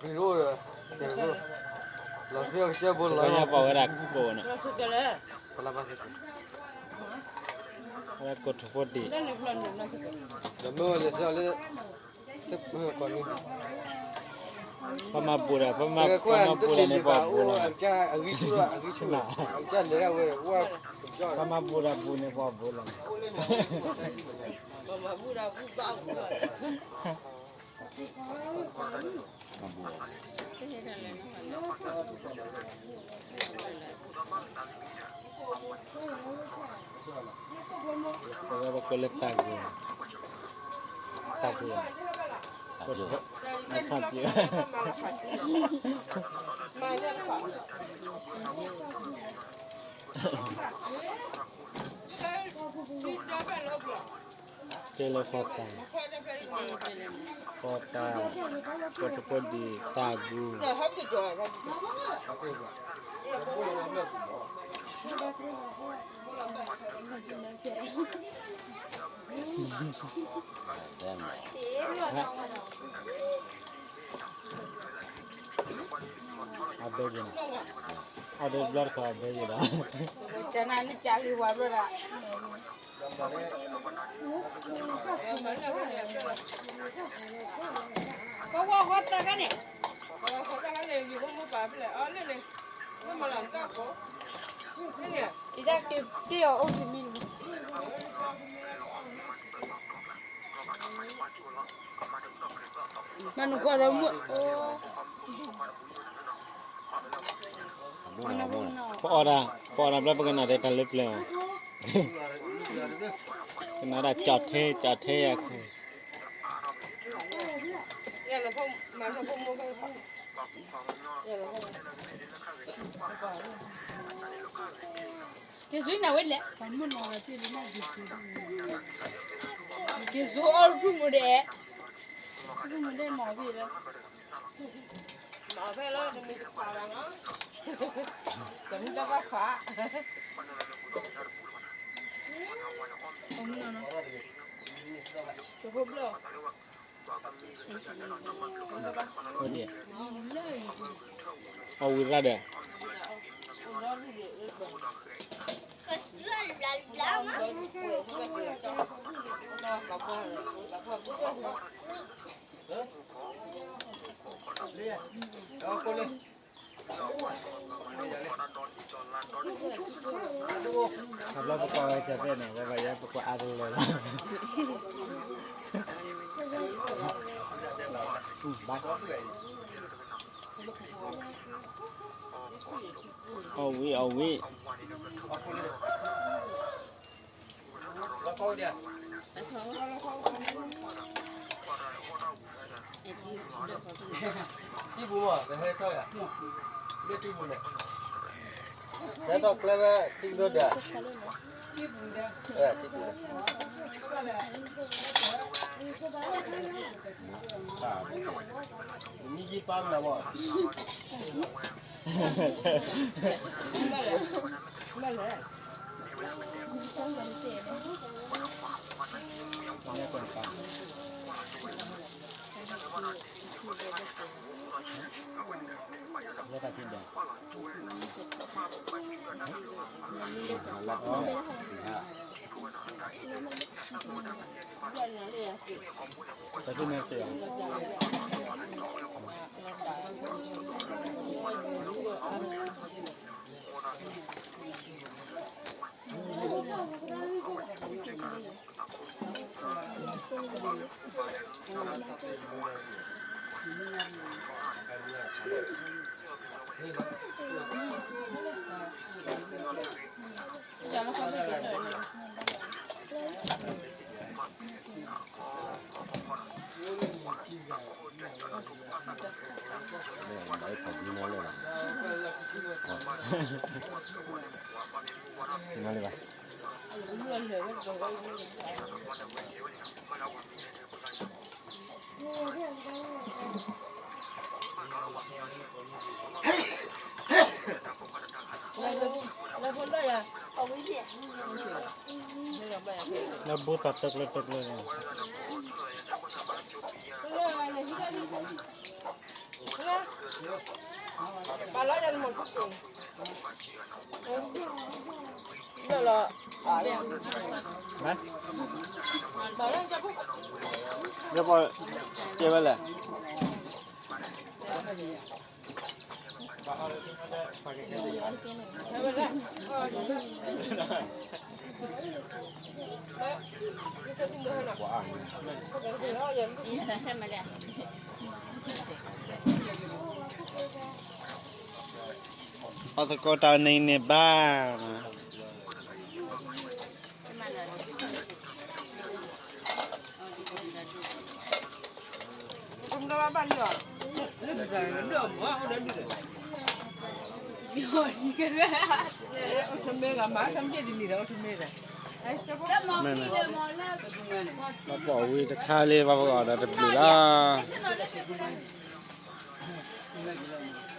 ဘံၣ်အိၣ်ဒီး စဲးဖိ လီၤသ့ၣ်အီၤကစၢၢ်ဖိလီၤ ပှၤဝဲဒၣ်ကိးန့ၣ် ပလၢဘၣ်စ့ၢ်ကီး ဝဲဒၣ်ကိးထီၣ်ဖိဒံး ဒီးမ့ၢ်ဝဲလဲၤစၢၤလၢ ကိးန့ၣ် ပမၤဘူးဒီး ပမၤဘူးလီၤန့ၣ် ပှၤဘူးလီၤ ပမၤဘူးဒီးဘူးန့ၣ် ပှၤဘူးလီၤန့ၣ် ပဝဲပကိးလၢတၢ်ဂုၤ တၢ်ဂုၤ အဆၣ်ပျံၤ ကဲလၢဃီတၢ် ဃီတၢ် ကိးတကိးဒံး တၢ်ဂုၤ အဘဲယဲၢ်နီၤ အဒိဘျီတခီ အဘဲယဲၢ်ဒီး ကနၤန့ၣ်ကလံဝါဘျီဒီး ကဝီၤဃီတၢ်ခါန့ၣ် အီၣ်လၢန့ၣ် အံၤတၢ်က့ၤတ့ၢ်အီၤအိၣ်ကမံၤန့ၣ် မနုၤကွၢ်ဒီးမုၢ် ပအီၣ်ဒၣ် ပအီၣ်ဒၣ်ဘျီပကနၣ်ဒီးတၢ်လၢပျၢၤ ကနၣ်ဒၣ်ကၠီၣ်ထဲ ကၠီၣ်ထဲယၤခူ က့ၤဇုနၤဝဲလဲၣ် ပှၤမုၢ်နီၤဝဲသ့ၣ်လၢနၢ်က့ၤ က့ၤဇုအီၣ်ထူၣ်မူဒဲး ထူၣ်မူဒဲးနီၤဝဲလၢ နီၤဖဲလၢတမံၤတခွးဘၣ်နီၤ တမံၤတဘၣ်ခွး ပှၤမုၢ်နီၤနီၤ တဖိဘျီ အဝံၤရၣ်ဒီး အဘျီပကွၢ်ဝဲကဲဖဲန့ၣ် ဝဲဘၣ်ယဲပကွၢ်အါတလၢလီၤ ဘၣ် အီၣ်ဝံၤ အီၣ်ဝံၤ တံၢ်ပူၤမး တဟဲထီၣ်ယၤ လၢတံၢ်ပူၤန့ၣ် ဟဲထီၣ်ကျဲဝဲတံၢ်ကဒီးဒၣ် တံၢ်ပူၤ မံယံပာ်မနုၤမး လၢဘူသးတကျၢတကျၢန့ၣ် ကဲဝဲလဲၣ်. အီၣ်သကိးတၢ်န့ၣ်န့ၣ်ဘၣ်. မ့ၢ်န့ၣ်, ပှၤပိာ်ဝံၤတခါလံ ပှၤပကီၢ်ဒီးတဘျုးလီၤ.